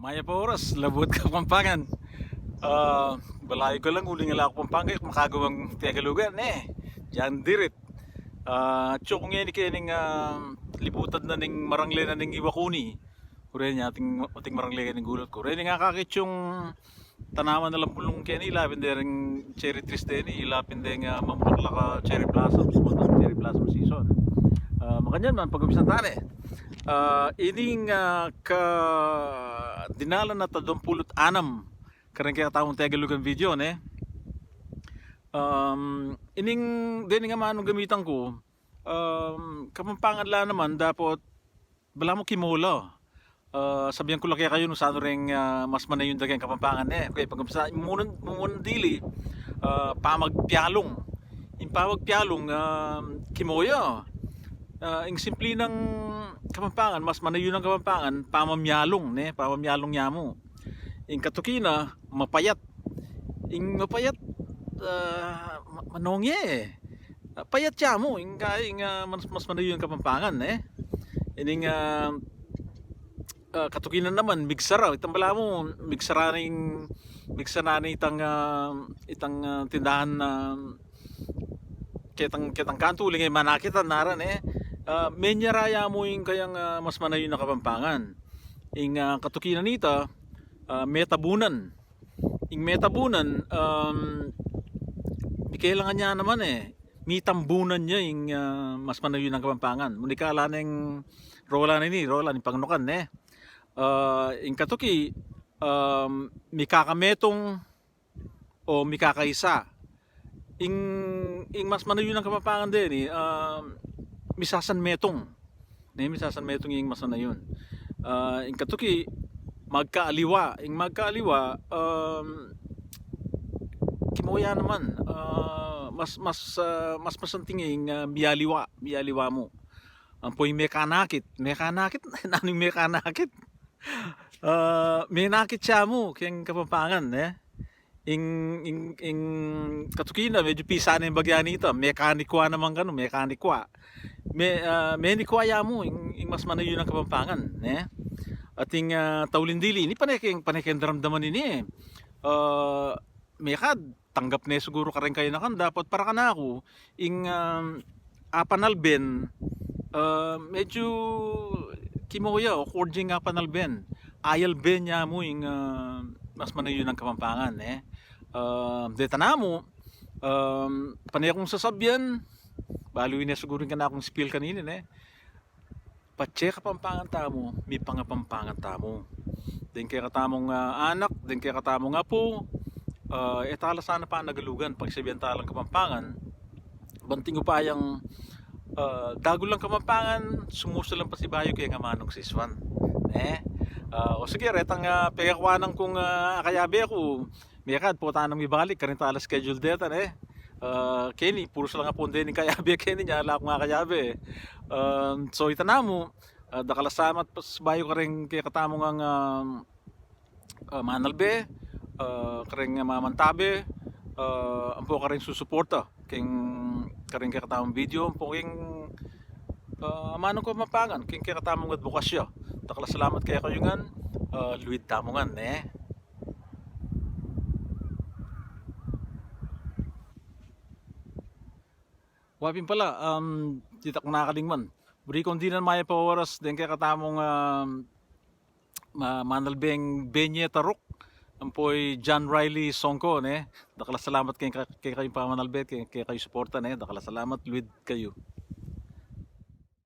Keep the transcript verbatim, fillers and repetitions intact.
Mayap a oras, labuad Kapampangan. Ah, balayu ka lang, uling ala ku Pampanga, makagawang Tegalugan, ne? Diyan dirit. Ah, atsu ku ngeni kening, ah, libutan na ning marangle na ning Iwakuni. Kure nya, ating, ating marangle kening gulut ku. Kure ning akakit yung tanaman na lang bulung keni, ila pin de ring cherry trees deni, ila pin de ring, ah, mamulaklak a cherry blossom, cherry blossom season. Ah, makanyan man, pag-umpisan tane. Ah, ining, ah, ka dinalan at aduang pulu't anam kareng kekatamung Tegalugan video, ne? Um, ining, deni nga manung gamitan ku, um, Kapampangan la naman, dapot balamu kimola. Ah, sabian ku la kekayu nung sanu reng, ah, mas manayun da keng Kapampangan, ne? Okay, pag-umpisa, mumunang, mumunang dili, ah, pamagpialung. Ing pamagpialung, ah, kimoya. Ah, ing simpli nang Kapampangan, mas manayun a Kapampangan, pamamialung, ne? Pamamialung ya mu. Ing katuki na, mapayat. Ing mapayat, ah, ma-, manonge. Ah, payat ya mu, ing ka-, ing, ah, mas, mas manayun a Kapampangan, ne? Ining, ah, ah, katuki na naman, migsara. Itang balamu, migsara na ing, migsara na itang, ah, itang, ah, tindahan na ketang, ketang kantu, uling e manakitan, nara, ne? Ah, menyara ya mu ing kayang, ah, mas manayun a Kapampangan. Ing, ah, katuki na nita, ah, metabunan. Ing metabunan, um, mikelangan ya naman, e. Mitambunan ya ing, ah, mas manayun a Kapampangan. Munikala neng rola na ini, rola ning pangnukan, ne? Ah, ing katuki, um, mikakametung o mikakaisa. Ing, ing mas manayun a Kapampangan deni, um, misasanmetung. Ne, misasanmetung ing mas manayun. Ah, ing katuki, magkaaliwa. Ing magkaaliwa, um, kimoya naman, ah, mas, mas, ah, mas masanting ing, ah, mialiwa, mialiwa mu. Ampo ing mekanakit, mekanakit, nanu ing mekanakit? Ah, menakit ya mu keng Kapampangan, ne? Ing, ing, ing katuki na, medyu pisa na ing bagya nita. Mekanikwa naman kanu, mekanikwa. Me-, ah, menikwa ya mu, ing, ing mas manayun a Kapampangan, ne? At ing, ah, tauling dili, ini pane keng, pane keng daramdaman ini, e. Ah, mekad, tanggap ne siguru kareng kayanakan, dapot para kanaku, ing, um, apanalben, ah, medyu kimoya, o kording apanalben. Ayalben ya mu ing, ah, mas manayun a Kapampangan, e. Ah, deta namu, um, pane kung sasabian, balu ne siguru ing kanakung spiel kanini, ne? Patse Kapampangan tamu, mipangapampangan tamu. Deng kekatamung, ah, anak, deng kekatamung apu, ah, e ta la sana panagalugan, pagsabian ta lang Kapampangan. Ban ing upayang, ah, dagul lang Kapampangan, sumusu lang pasibayu keng amanung sisuan. E? Ah, o sige, retang, ah, pekakuanan kung, ah, akayabe ku, mekad, pota nang mibalik, karin ta la schedule deta, ne? Ah, keni, purus lang apun deni ing kayabe keni, nya ala kung akayabe. Ah, so, ita namu, ah, dakal a salamat pasibayu kareng kekatamung, ah, ah, manalbe, ah, kareng mamantabe, ah, ampo kareng susuporta keng, kareng kekatamung video, ampo keng, ah, amanung Kapampangan, keng kekatamung adbokasya. Dakal a salamat kekayu ngan, ah, luid tamu ngan, ne? Wa pin pala, um, ditak na kaling man. Buri kung dinan mayap a oras deng kekatamung, um, ma-, manalbeng Benye Taruk, ampo i John Riley Songko, ne? Dakal a salamat keng ka-, kekayung pamanalbe, keng kekayung suporta, ne? Dakal a salamat, luid kayu.